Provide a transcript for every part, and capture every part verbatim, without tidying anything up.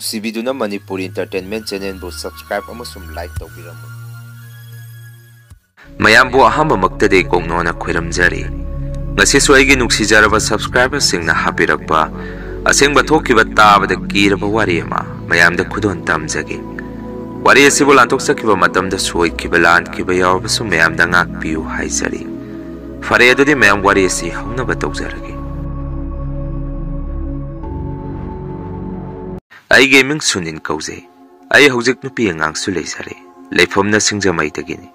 ꯅꯨꯡꯁꯤꯕꯤꯗꯨꯅ Manipur Entertainment Channelꯕꯨ subscribe ꯑꯃꯁꯨꯡ like ꯇꯧꯕꯤꯔꯝꯃꯨ꯫ ꯃꯌꯥꯝꯕꯨ ꯑꯍꯥꯟꯕꯃꯛꯇꯗꯤ ꯀꯣꯡꯅꯣꯅ ꯈꯣꯏꯔꯝꯖꯔꯤ꯫ ꯉꯁꯤꯁꯨ ꯑꯩꯒꯤ ꯅꯨꯡꯁꯤꯖꯔꯕ subscriberꯁꯤꯡꯅ ꯍꯥꯞꯄꯤꯔꯛꯄ ꯑꯁꯦꯡꯕ ꯊꯣꯛꯈꯤꯕ ꯇꯥꯕꯗ ꯀꯤꯔꯕ ꯋꯥꯔꯤ ꯑꯃ ꯃꯌꯥꯝꯗ ꯈꯨꯗꯣꯜ ꯇꯝꯖꯒꯦ꯫ ꯋꯥꯔꯤ ꯑꯁꯤꯕꯨ ꯂꯥꯟꯊꯣꯛꯆꯈꯤꯕ ꯃꯇꯝꯗ ꯁꯣꯏꯈꯤꯕ ꯂꯥꯟꯈꯤꯕ ꯌꯥꯎꯔꯕꯁꯨ ꯃꯌꯥꯝꯗ ꯉꯥꯛꯄꯤꯌꯨ ꯍꯥꯏꯖꯔꯤ꯫ ꯐꯔꯦ, ꯑꯗꯨꯗꯤ ꯃꯌꯥꯝ ꯋꯥꯔꯤ ꯑꯁꯤ ꯍꯧꯅꯕ ꯇꯧꯖꯔꯒꯦ꯫ ꯑꯩꯒꯤ ꯃꯤꯡ ꯁꯨꯅꯤꯟ ꯀꯧꯖꯩ꯫ ꯑꯩ ꯍꯧꯖꯤꯛ ꯅꯨꯄꯤ ꯑꯉꯥꯡꯁꯨ ꯂꯩꯖꯔꯦ꯫ ꯂꯩꯐꯝꯅ ꯁꯤꯡꯖꯃꯩꯗꯒꯤꯅꯤ꯫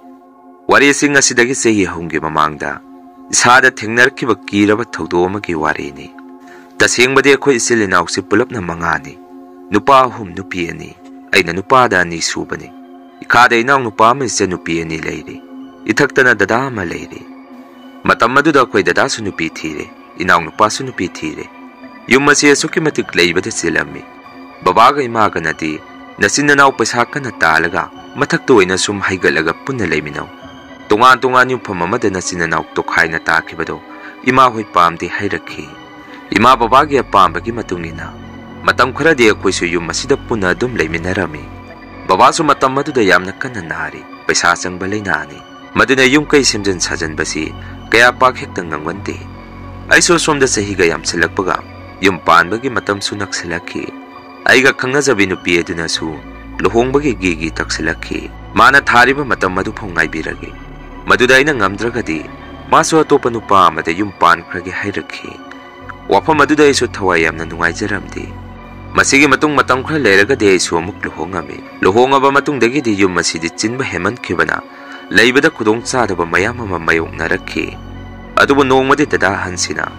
ꯋꯥꯔꯤ ꯑꯁꯤ ꯉꯁꯤꯗꯒꯤ ꯆꯍꯤ ꯑꯍꯨꯝꯒꯤ ꯃꯃꯥꯡꯗ ꯏꯁꯥꯗ ꯊꯦꯡꯅꯔꯛꯈꯤꯕ ꯀꯤꯔꯕ ꯊꯧꯗꯣꯛ ꯑꯃꯒꯤ ꯋꯥꯔꯤꯅꯤ꯫ ꯇꯁꯦꯡꯕꯗꯤ ꯑꯩꯈꯣꯏ ꯏꯆꯤꯜ ꯏꯅꯥꯎꯁꯤ ꯄꯨꯂꯞꯅ ꯃꯉꯥꯅꯤ꯫ ꯅꯨꯄꯥ ꯑꯍꯨꯝ, ꯅꯨꯄꯤ ꯑꯅꯤ꯫ ꯑꯩꯅ ꯅꯨꯄꯥꯗ ꯑꯅꯤ ꯁꯨꯕꯅꯤ꯫ ꯏꯈꯥꯗ ꯏꯅꯥꯎ ꯅꯨꯄꯥ ꯑꯃ ꯏꯆꯟ ꯅꯨꯄꯤ ꯑꯅꯤ ꯂꯩꯔꯤ꯫ ꯏꯊꯛꯇꯅ ꯗꯗꯥ ꯑꯃ ꯂꯩꯔꯤ꯫ ꯃꯇꯝ ꯑꯗꯨꯗ ꯑꯩꯈꯣꯏ ꯗꯗꯥꯁꯨ ꯅꯨꯄꯤ ꯊꯤꯔꯦ, ꯏꯅꯥꯎ ꯅꯨꯄꯥꯁꯨ ꯅꯨꯄꯤ ꯊꯤꯔꯦ꯫ ꯌꯨꯝ ꯑꯁꯤ ꯑꯁꯨꯛꯀꯤ ꯃꯇꯤꯛ ꯂꯩꯕꯗ ꯆꯤꯜꯂꯝꯃꯤ꯫ ꯕꯕꯥꯒ ꯏꯃꯥꯒꯅꯗꯤ, "ꯅꯆꯤꯟ ꯅꯅꯥꯎ ꯄꯩꯁꯥ ꯀꯟꯅ ꯇꯥꯜꯂꯒ ꯃꯊꯛꯇ ꯑꯣꯏꯅ ꯁꯨꯝ ꯍꯩꯒꯠꯂꯒ ꯄꯨꯟꯅ ꯂꯩꯃꯤꯟꯅꯧ꯫ ꯇꯣꯉꯥꯟ ꯇꯣꯉꯥꯟ ꯌꯨꯝꯐꯝ ꯑꯃꯗ ꯅꯆꯤꯟ ꯅꯅꯥꯎ ꯇꯣꯈꯥꯏꯅ ꯇꯥꯈꯤꯕꯗꯣ ꯏꯃꯥ ꯍꯣꯏ ꯄꯥꯝꯗꯦ" ꯍꯥꯏꯔꯛꯈꯤ꯫ ꯏꯃꯥ ꯕꯕꯥꯒꯤ ꯑꯄꯥꯝꯕꯒꯤ ꯃꯇꯨꯡ ꯏꯟꯅ ꯃꯇꯝ ꯈꯔꯗꯤ ꯑꯩꯈꯣꯏꯁꯨ ꯌꯨꯝ ꯑꯁꯤꯗ ꯄꯨꯟꯅ ꯑꯗꯨꯝ ꯂꯩꯃꯤꯟꯅꯔꯝꯃꯤ꯫ ꯕꯕꯥꯁꯨ ꯃꯇꯝ ꯑꯗꯨꯗ ꯌꯥꯝꯅ ꯀꯟꯅ ꯅꯥꯔꯤ, ꯄꯩꯁꯥ ꯆꯪꯕ ꯂꯥꯏꯅꯥꯅꯤ꯫ ꯃꯗꯨꯅ ꯌꯨꯝ ꯀꯩ ꯁꯦꯝꯖꯤꯟ ꯁꯥꯖꯤꯟꯕꯁꯤ ꯀꯌꯥ ꯄꯥꯛ ꯍꯦꯛꯇ ꯉꯝꯒꯟꯗꯦ꯫ ꯑꯩꯁꯨ ꯑꯁꯣꯝꯗ ꯆꯍꯤꯒ ꯌꯥꯝꯁꯤꯜꯂꯛꯄꯒ ꯌꯨꯝ ꯄꯥꯟꯕꯒꯤ ꯃꯇꯝꯁꯨ ꯅꯛꯁꯤꯜꯂꯛꯈꯤ꯫ ꯑꯩꯒ ꯈꯪꯅꯖꯕꯤ ꯅꯨꯄꯤ ꯑꯗꯨꯅꯁꯨ ꯂꯨꯍꯣꯡꯕꯒꯤ ꯒꯤꯒꯤ ꯇꯛꯁꯤꯜꯂꯛꯈꯤ꯫ ꯃꯥꯅ ꯊꯥꯔꯤꯕ ꯃꯇꯝ ꯑꯗꯨꯐꯥꯎ ꯉꯥꯏꯕꯤꯔꯒꯦ꯫ ꯃꯗꯨꯗ ꯑꯩꯅ ꯉꯝꯗ꯭ꯔꯒꯗꯤ ꯃꯥꯁꯨ ꯑꯇꯣꯞꯄ ꯅꯨꯄꯥ ꯑꯃꯗ ꯌꯨꯝ ꯄꯥꯟꯈ꯭ꯔꯒꯦ ꯍꯥꯏꯔꯛꯈꯤ꯫ ꯋꯥꯐꯝ ꯑꯗꯨꯗ ꯑꯩꯁꯨ ꯊꯋꯥꯏ ꯌꯥꯝꯅ ꯅꯨꯡꯉꯥꯏꯖꯔꯝꯗꯦ꯫ ꯃꯁꯤꯒꯤ ꯃꯇꯨꯡ ꯃꯇꯝ ꯈꯔ ꯂꯩꯔꯒꯗꯤ ꯑꯩꯁꯨ ꯑꯃꯨꯛ ꯂꯨꯍꯣꯡꯉꯝꯃꯤ꯫ ꯂꯨꯍꯣꯡꯉꯕ ꯃꯇꯨꯡꯗꯒꯤꯗꯤ ꯌꯨꯝ ꯑꯁꯤꯗꯤ ꯆꯤꯟꯕ ꯍꯦꯟꯃꯟꯈꯤꯕꯅ ꯂꯩꯕꯗ ꯈꯨꯗꯣꯡ ꯆꯥꯗꯕ ꯃꯌꯥꯝ ꯑꯃ ꯃꯥꯌꯣꯛꯅꯔꯛꯈꯤ꯫ ꯑꯗꯨꯕꯨ ꯅꯣꯡꯃꯗꯤ ꯗꯗꯥ ꯑꯍꯟꯁꯤꯅ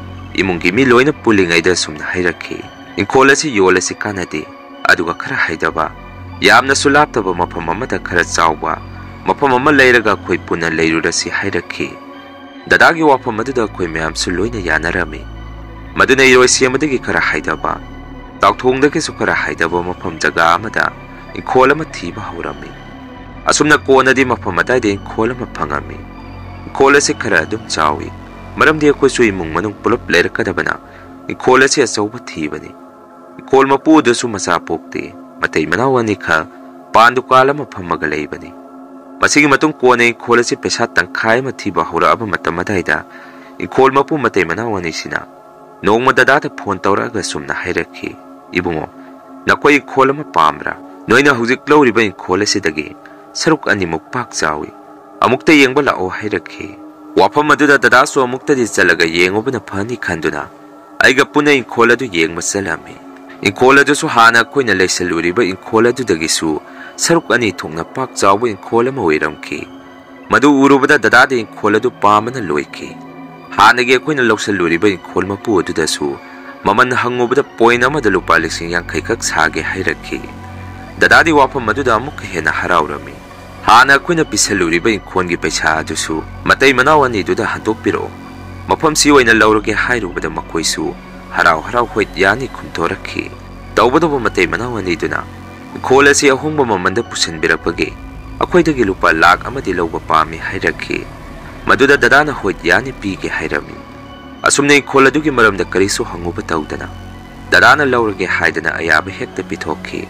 ꯏꯃꯨꯡꯒꯤ ꯃꯤ ꯂꯣꯏꯅ ꯄꯨꯜꯂꯤꯉꯩꯗ ꯑꯁꯨꯝꯅ ꯍꯥꯏꯔꯛꯈꯤ, "ꯏꯪꯈꯣꯜ ꯑꯁꯤ ꯌꯣꯜꯂꯁꯤ, ꯀꯥꯟꯅꯗꯦ, ꯑꯗꯨꯒ ꯈꯔ ꯍꯥꯏꯊꯕ, ꯌꯥꯝꯅꯁꯨ ꯂꯥꯞꯇꯕ ꯃꯐꯝ ꯑꯃꯗ ꯈꯔ ꯆꯥꯎꯕ ꯃꯐꯝ ꯑꯃ ꯂꯩꯔꯒ ꯑꯩꯈꯣꯏ ꯄꯨꯟꯅ ꯂꯩꯔꯨꯔꯁꯤ" ꯍꯥꯏꯔꯛꯈꯤ꯫ ꯗꯗꯥꯒꯤ ꯋꯥꯐꯝ ꯑꯗꯨꯗ ꯑꯩꯈꯣꯏ ꯃꯌꯥꯝꯁꯨ ꯂꯣꯏꯅ ꯌꯥꯅꯔꯝꯃꯤ꯫ ꯃꯗꯨꯅ ꯏꯔꯣꯏꯁꯦꯝꯕꯗꯒꯤ ꯈꯔ ꯍꯥꯏꯊꯕ, ꯇꯥꯎꯊꯣꯡꯗꯒꯤꯁꯨ ꯈꯔ ꯍꯥꯏꯊꯕ ꯃꯐꯝ ꯖꯒꯥ ꯑꯃꯗ ꯏꯪꯈꯣꯜ ꯑꯃ ꯊꯤꯕ ꯍꯧꯔꯝꯃꯤ꯫ ꯑꯁꯨꯝꯅ ꯀꯣꯟꯅꯗꯤ ꯃꯐꯝ ꯑꯗꯥꯏꯗ ꯏꯪꯈꯣꯜ ꯑꯃ ꯐꯪꯉꯝꯃꯤ꯫ ꯏꯪꯈꯣꯜ ꯑꯁꯤ ꯈꯔ ꯑꯗꯨꯝ ꯆꯥꯎꯏ, ꯃꯔꯝꯗꯤ ꯑꯩꯈꯣꯏꯁꯨ ꯏꯃꯨꯡ ꯃꯅꯨꯡ ꯄꯨꯂꯞ ꯂꯩꯔꯛꯀꯗꯕꯅ ꯏꯪꯈꯣꯜ ꯑꯁꯤ ꯑꯆꯧꯕ ꯊꯤꯕꯅꯤ꯫ ꯏꯪꯈꯣꯜ ꯃꯄꯨ ꯑꯗꯨꯁꯨ ꯃꯆꯥ ꯄꯣꯛꯇꯦ꯫ ꯃꯇꯩ ꯃꯅꯥꯎ ꯑꯅꯤꯈꯛ ꯄꯥꯟ ꯗꯨꯀꯥꯟ ꯑꯃ ꯐꯝꯃꯒ ꯂꯩꯕꯅꯤ꯫ ꯃꯁꯤꯒꯤ ꯃꯇꯨꯡ ꯀꯣꯟꯅ ꯏꯪꯈꯣꯜ ꯑꯁꯤ ꯄꯩꯁꯥ ꯇꯪꯈꯥꯏ ꯑꯃ ꯊꯤꯕ ꯍꯧꯔꯛꯑꯕ ꯃꯇꯝ ꯑꯗꯨꯋꯥꯏꯗ ꯏꯪꯈꯣꯜ ꯃꯄꯨ ꯃꯇꯩ ꯃꯅꯥꯎ ꯑꯅꯤꯁꯤꯅ ꯅꯣꯡꯃ ꯗꯗꯥꯗ ꯐꯣꯟ ꯇꯧꯔꯛꯑꯒ ꯁꯨꯝꯅ ꯍꯥꯏꯔꯛꯈꯤ, "ꯏꯕꯨꯡꯉꯣ, ꯅꯈꯣꯏ ꯏꯪꯈꯣꯜ ꯑꯃ ꯄꯥꯝꯕ꯭ꯔꯥ? ꯅꯣꯏꯅ ꯍꯧꯖꯤꯛ ꯂꯧꯔꯤꯕ ꯏꯪꯈꯣꯜ ꯑꯁꯤꯗꯒꯤ ꯁꯔꯨꯛ ꯑꯅꯤꯃꯨꯛ ꯄꯥꯛ ꯆꯥꯎꯏ꯫ ꯑꯃꯨꯛꯇ ꯌꯦꯡꯕ ꯂꯥꯛꯑꯣ" ꯍꯥꯏꯔꯛꯈꯤ꯫ ꯋꯥꯐꯝ ꯑꯗꯨꯗ ꯗꯗꯥꯁꯨ ꯑꯃꯨꯛꯇꯗꯤ ꯆꯠꯂꯒ ꯌꯦꯡꯉꯨꯕꯅ ꯐꯅꯤ ꯈꯟꯗꯨꯅ ꯑꯩꯒ ꯄꯨꯟꯅ ꯏꯪꯈꯣꯜ ꯑꯗꯨ ꯌꯦꯡꯕ ꯆꯠꯂꯝꯃꯤ꯫ ꯏꯪꯈꯣꯜ ꯑꯗꯨꯁꯨ ꯍꯥꯟꯅ ꯑꯩꯈꯣꯏꯅ ꯂꯩꯁꯜꯂꯨꯔꯤꯕ ꯏꯪꯈꯣꯜ ꯑꯗꯨꯗꯒꯤꯁꯨ ꯁꯔꯨꯛ ꯑꯅꯤ ꯊꯣꯛꯅ ꯄꯥꯛ ꯆꯥꯎꯕ ꯏꯪꯈꯣꯜ ꯑꯃ ꯑꯣꯏꯔꯝꯈꯤ꯫ ꯃꯗꯨ ꯎꯔꯨꯕꯗ ꯗꯗꯥꯗꯤ ꯏꯪꯈꯣꯜ ꯑꯗꯨ ꯄꯥꯝꯕꯅ ꯂꯣꯏꯈꯤ꯫ ꯍꯥꯟꯅꯒꯤ ꯑꯩꯈꯣꯏꯅ ꯂꯧꯁꯜꯂꯨꯔꯤꯕ ꯏꯪꯈꯣꯜ ꯃꯄꯨ ꯑꯗꯨꯗꯁꯨ ꯃꯃꯜ ꯍꯪꯉꯨꯕꯗ ꯄꯣꯏꯟ ꯑꯃꯗ ꯂꯨꯄꯥ ꯂꯤꯁꯤꯡ ꯌꯥꯡꯈꯩ ꯈꯛ ꯁꯥꯒꯦ ꯍꯥꯏꯔꯛꯈꯤ꯫ ꯗꯗꯥꯗꯤ ꯋꯥꯐꯝ ꯑꯗꯨꯗ ꯑꯃꯨꯛꯀ ꯍꯦꯟꯅ ꯍꯔꯥꯎꯔꯝꯃꯤ꯫ ꯍꯥꯟꯅ ꯑꯩꯈꯣꯏꯅ ꯄꯤꯁꯜꯂꯨꯔꯤꯕ ꯏꯪꯈꯣꯜꯒꯤ ꯄꯩꯁꯥ ꯑꯗꯨꯁꯨ ꯃꯇꯩ ꯃꯅꯥꯎ ꯑꯅꯤꯗꯨꯗ ꯍꯟꯗꯣꯛꯄꯤꯔꯛꯑꯣ, ꯃꯐꯝꯁꯤ ꯑꯣꯏꯅ ꯂꯧꯔꯒꯦ ꯍꯥꯏꯔꯨꯕꯗ ꯃꯈꯣꯏꯁꯨ ꯍꯔꯥꯎ ꯍꯔꯥꯎ ꯍꯣꯏ ꯌꯥꯅꯤ ꯈꯨꯝꯊꯣꯔꯛꯈꯤ꯫ ꯇꯧꯕꯇꯕꯨ ꯃꯇꯩ ꯃꯅꯥꯎ ꯑꯅꯤꯗꯨꯅ ꯏꯪꯈꯣꯜ ꯑꯁꯤ ꯑꯍꯣꯡꯕ ꯃꯃꯜꯗ ꯄꯨꯁꯤꯟꯕꯤꯔꯛꯄꯒꯤ ꯑꯩꯈꯣꯏꯗꯒꯤ ꯂꯨꯄꯥ ꯂꯥꯈ ꯑꯃꯗꯤ ꯂꯧꯕ ꯄꯥꯝꯃꯤ ꯍꯥꯏꯔꯛꯈꯤ꯫ ꯃꯗꯨꯗ ꯗꯗꯥꯅ ꯍꯣꯏ ꯌꯥꯅꯤ ꯄꯤꯒꯦ ꯍꯥꯏꯔꯝꯃꯤ꯫ ꯑꯁꯨꯝꯅ ꯏꯪꯈꯣꯜ ꯑꯗꯨꯒꯤ ꯃꯔꯝꯗ ꯀꯔꯤꯁꯨ ꯍꯪꯉꯨꯕ ꯇꯧꯗꯅ ꯗꯗꯥꯅ ꯂꯧꯔꯒꯦ ꯍꯥꯏꯗꯅ ꯑꯌꯥꯕ ꯍꯦꯛꯇ ꯄꯤꯊꯣꯛꯈꯤ꯫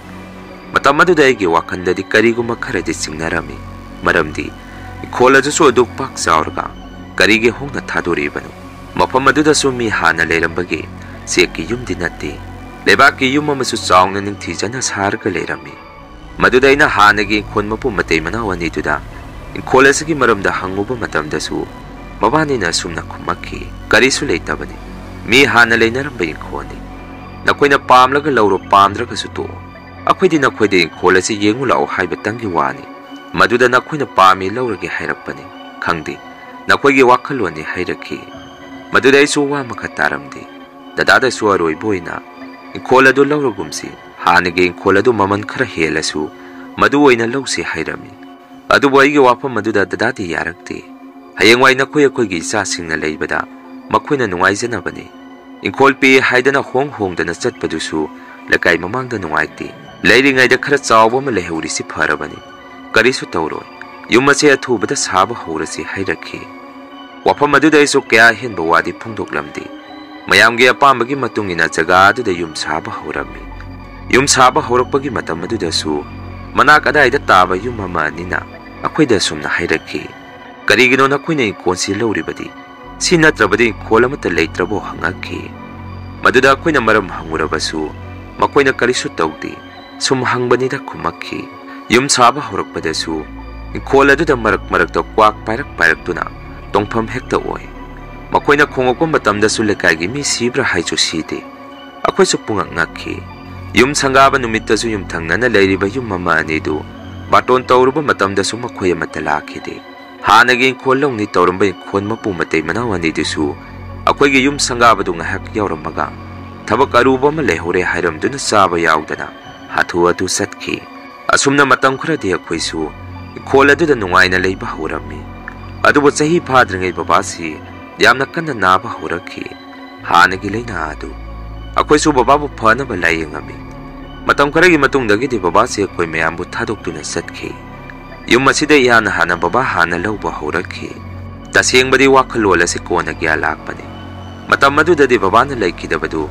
ꯃꯇꯝ ꯑꯗꯨꯗ ꯑꯩꯒꯤ ꯋꯥꯈꯜꯗꯗꯤ ꯀꯔꯤꯒꯨꯝꯕ ꯈꯔꯗꯤ ꯆꯤꯡꯅꯔꯝꯃꯤ꯫ ꯃꯔꯝꯗꯤ ꯏꯪꯈꯣꯜ ꯑꯗꯨꯁꯨ ꯑꯗꯨꯛ ꯄꯥꯛ ꯆꯥꯎꯔꯒ ꯀꯔꯤꯒꯤ ꯍꯣꯡꯅ ꯊꯥꯗꯣꯔꯤꯕꯅꯣ? ꯃꯐꯝ ꯑꯗꯨꯗꯁꯨ ꯃꯤ ꯍꯥꯟꯅ ꯂꯩꯔꯝꯕꯒꯤ ꯆꯦꯛꯀꯤ ꯌꯨꯝꯗꯤ ꯅꯠꯇꯦ꯫ ꯂꯩꯕꯥꯛꯀꯤ ꯌꯨꯝ ꯑꯃꯁꯨ ꯆꯥꯎꯅ ꯅꯤꯡꯊꯤꯖꯅ ꯁꯥꯔꯒ ꯂꯩꯔꯝꯃꯤ꯫ ꯃꯗꯨꯗ ꯑꯩꯅ ꯍꯥꯟꯅꯒꯤ ꯏꯪꯈꯣꯜ ꯃꯄꯨ ꯃꯇꯩ ꯃꯅꯥꯎ ꯑꯅꯤꯗꯨꯗ ꯏꯪꯈꯣꯜ ꯑꯁꯤꯒꯤ ꯃꯔꯝꯗ ꯍꯪꯉꯨꯕ ꯃꯇꯝꯗꯁꯨ ꯃꯕꯥꯅꯤꯅ ꯑꯁꯨꯝꯅ ꯈꯨꯝꯃꯛꯈꯤ, "ꯀꯔꯤꯁꯨ ꯂꯩꯇꯕꯅꯤ꯫ ꯃꯤ ꯍꯥꯟꯅ ꯂꯩꯅꯔꯝꯕ ꯏꯪꯈꯣꯜꯅꯤ꯫ ꯅꯈꯣꯏꯅ ꯄꯥꯝꯂꯒ ꯂꯧꯔꯣ, ꯄꯥꯝꯗ꯭ꯔꯒꯁꯨ ꯇꯣꯛꯑꯣ꯫ ꯑꯩꯈꯣꯏꯗꯤ ꯅꯈꯣꯏꯗ ꯏꯪꯈꯣꯜ ꯑꯁꯤ ꯌꯦꯡꯉꯨ ꯂꯥꯛꯑꯣ ꯍꯥꯏꯕꯇꯪꯒꯤ ꯋꯥꯅꯤ꯫ ꯃꯗꯨꯗ ꯅꯈꯣꯏꯅ ꯄꯥꯝꯃꯤ ꯂꯧꯔꯒꯦ ꯍꯥꯏꯔꯛꯄꯅꯤ꯫ ꯈꯪꯗꯦ, ꯅꯈꯣꯏꯒꯤ ꯋꯥꯈꯜꯂꯣꯟꯅꯤ" ꯍꯥꯏꯔꯛꯈꯤ꯫ ꯃꯗꯨꯗ ꯑꯩꯁꯨ ꯋꯥ ꯑꯃꯈꯛ ꯇꯥꯔꯝꯗꯦ꯫ ꯗꯗꯥꯗꯁꯨ ꯑꯔꯣꯏꯕ ꯑꯣꯏꯅ ꯏꯪꯈꯣꯜ ꯑꯗꯨ ꯂꯧꯔꯒꯨꯝꯁꯤ, ꯍꯥꯟꯅꯒꯤ ꯏꯪꯈꯣꯜ ꯑꯗꯨ ꯃꯃꯜ ꯈꯔ ꯍꯦꯜꯂꯁꯨ ꯃꯗꯨ ꯑꯣꯏꯅ ꯂꯧꯁꯤ ꯍꯥꯏꯔꯝꯃꯤ꯫ ꯑꯗꯨꯕꯨ ꯑꯩꯒꯤ ꯋꯥꯐꯝ ꯑꯗꯨꯗ ꯗꯗꯥꯗꯤ ꯌꯥꯔꯛꯇꯦ꯫ "ꯍꯌꯦꯡꯋꯥꯏ ꯅꯈꯣꯏ ꯑꯩꯈꯣꯏꯒꯤ ꯏꯆꯥꯁꯤꯡꯅ ꯂꯩꯕꯗ ꯃꯈꯣꯏꯅ ꯅꯨꯡꯉꯥꯏꯖꯅꯕꯅꯤ꯫ ꯏꯪꯈꯣꯜ ꯄꯤ ꯍꯥꯏꯗꯅ ꯍꯣꯡ ꯍꯣꯡꯗꯅ ꯆꯠꯄꯗꯨꯁꯨ ꯂꯩꯀꯥꯏ ꯃꯃꯥꯡꯗ ꯅꯨꯡꯉꯥꯏꯇꯦ꯫ ꯂꯩꯔꯤꯉꯩꯗ ꯈꯔ ꯆꯥꯎꯕ ꯑꯃ ꯂꯩꯍꯧꯔꯤꯁꯤ ꯐꯔꯕꯅꯤ꯫ ꯀꯔꯤꯁꯨ ꯇꯧꯔꯣꯏ꯫ ꯌꯨꯝ ꯑꯁꯦ ꯑꯊꯨꯕꯗ ꯁꯥꯕ ꯍꯧꯔꯁꯤ" ꯍꯥꯏꯔꯛꯈꯤ꯫ ꯋꯥꯐꯝ ꯑꯗꯨꯗ ꯑꯩꯁꯨ ꯀꯌꯥ ꯍꯦꯟꯕ ꯋꯥꯗꯤ ꯐꯣꯡꯗꯣꯛꯂꯝꯗꯦ꯫ ꯃꯌꯥꯝꯒꯤ ꯑꯄꯥꯝꯕꯒꯤ ꯃꯇꯨꯡ ꯏꯟꯅ ꯖꯒꯥ ꯑꯗꯨꯗ ꯌꯨꯝ ꯁꯥꯕ ꯍꯧꯔꯝꯃꯤ꯫ ꯌꯨꯝ ꯁꯥꯕ ꯍꯧꯔꯛꯄꯒꯤ ꯃꯇꯝ ꯑꯗꯨꯗꯁꯨ ꯃꯅꯥꯛ ꯑꯗꯥꯏꯗ ꯇꯥꯕ ꯌꯨꯝ ꯑꯃ ꯑꯅꯤꯅ ꯑꯩꯈꯣꯏꯗ ꯑꯁꯨꯝꯅ ꯍꯥꯏꯔꯛꯈꯤ, "ꯀꯔꯤꯒꯤꯅꯣ ꯅꯈꯣꯏꯅ ꯏꯪꯈꯣꯜꯁꯤ ꯂꯧꯔꯤꯕꯗꯤ? ꯁꯤ ꯅꯠꯇ꯭ꯔꯕꯗꯤ ꯏꯪꯈꯣꯜ ꯑꯃꯠꯇ ꯂꯩꯇ꯭ꯔꯕꯣ?" ꯍꯪꯉꯛꯈꯤ꯫ ꯃꯗꯨꯗ ꯑꯩꯈꯣꯏꯅ ꯃꯔꯝ ꯍꯪꯉꯨꯔꯕꯁꯨ ꯃꯈꯣꯏꯅ ꯀꯔꯤꯁꯨ ꯇꯧꯗꯦ, ꯁꯨꯝ ꯍꯪꯕꯅꯤꯗ ꯈꯨꯝꯃꯛꯈꯤ꯫ ꯌꯨꯝ ꯁꯥꯕ ꯍꯧꯔꯛꯄꯗꯁꯨ ꯏꯪꯈꯣꯜ ꯑꯗꯨꯗ ꯃꯔꯛ ꯃꯔꯛꯇ ꯀ꯭ꯋꯥꯛ ꯄꯥꯏꯔꯛ ꯄꯥꯏꯔꯛꯇꯨꯅ ꯇꯣꯡꯐꯝ ꯍꯦꯛꯇ ꯑꯣꯏ꯫ ꯃꯈꯣꯏꯅ ꯈꯣꯡꯉꯛꯄ ꯃꯇꯝꯗꯁꯨ ꯂꯩꯀꯥꯏꯒꯤ ꯃꯤ ꯁꯤꯕ꯭ꯔꯥ ꯍꯥꯏꯁꯨ ꯁꯤꯗꯦ꯫ ꯑꯩꯈꯣꯏꯁꯨ ꯄꯨꯡꯉꯛ ꯉꯛꯈꯤ꯫ ꯌꯨꯝ ꯁꯪꯒꯥꯕ ꯅꯨꯃꯤꯠꯇꯁꯨ ꯌꯨꯝꯊꯪꯅꯅ ꯂꯩꯔꯤꯕ ꯌꯨꯝ ꯑꯃ ꯑꯅꯤꯗꯨ ꯕꯥꯇꯣꯟ ꯇꯧꯔꯨꯕ ꯃꯇꯝꯗꯁꯨ ꯃꯈꯣꯏ ꯑꯃꯠꯇ ꯂꯥꯛꯈꯤꯗꯦ꯫ ꯍꯥꯟꯅꯒꯤ ꯏꯪꯈꯣꯜ ꯂꯧꯅꯤ ꯇꯧꯔꯝꯕ ꯏꯪꯈꯣꯜ ꯃꯄꯨ ꯃꯇꯩ ꯃꯅꯥꯎ ꯑꯅꯤꯗꯨꯁꯨ ꯑꯩꯈꯣꯏꯒꯤ ꯌꯨꯝ ꯁꯪꯒꯥꯕꯗꯨ ꯉꯥꯏꯍꯥꯛ ꯌꯥꯎꯔꯝꯃꯒ ꯊꯕꯛ ꯑꯔꯨꯕ ꯑꯃ ꯂꯩꯍꯧꯔꯦ ꯍꯥꯏꯔꯝꯗꯨꯅ ꯆꯥꯕ ꯌꯥꯎꯗꯅ ꯍꯥꯊꯨ ꯍꯥꯊꯨ ꯆꯠꯈꯤ꯫ ꯑꯁꯨꯝꯅ ꯃꯇꯝ ꯈꯔꯗꯤ ꯑꯩꯈꯣꯏꯁꯨ ꯏꯪꯈꯣꯜ ꯑꯗꯨꯗ ꯅꯨꯡꯉꯥꯏꯅ ꯂꯩꯕ ꯍꯧꯔꯝꯃꯤ꯫ ꯑꯗꯨꯕꯨ ꯆꯍꯤ ꯐꯥꯗ꯭ꯔꯤꯉꯩ ꯕꯕꯥꯁꯤ ꯌꯥꯝꯅ ꯀꯟꯅ ꯅꯥꯕ ꯍꯧꯔꯛꯈꯤ꯫ ꯍꯥꯟꯅꯒꯤ ꯂꯥꯏꯅꯥ ꯑꯗꯨ꯫ ꯑꯩꯈꯣꯏꯁꯨ ꯕꯕꯥꯕꯨ ꯐꯅꯕ ꯂꯥꯏꯌꯦꯡꯉꯝꯃꯤ꯫ ꯃꯇꯝ ꯈꯔꯒꯤ ꯃꯇꯨꯡꯗꯒꯤꯗꯤ ꯕꯕꯥꯁꯤ ꯑꯩꯈꯣꯏ ꯃꯌꯥꯝꯕꯨ ꯊꯥꯗꯣꯛꯇꯨꯅ ꯆꯠꯈꯤ꯫ ꯌꯨꯝ ꯑꯁꯤꯗ ꯏꯍꯥꯟ ꯍꯥꯟꯅ ꯕꯕꯥ ꯍꯥꯟꯅ ꯂꯧꯕ ꯍꯧꯔꯛꯈꯤ꯫ ꯇꯁꯦꯡꯕꯗꯤ ꯋꯥꯈꯜꯂꯣꯟ ꯑꯁꯤ ꯀꯣꯟꯅ ꯒ꯭ꯌꯥꯟ ꯂꯥꯛꯄꯅꯤ꯫ ꯃꯇꯝ ꯑꯗꯨꯗꯗꯤ ꯕꯕꯥꯅ ꯂꯩꯈꯤꯗꯕꯗꯨ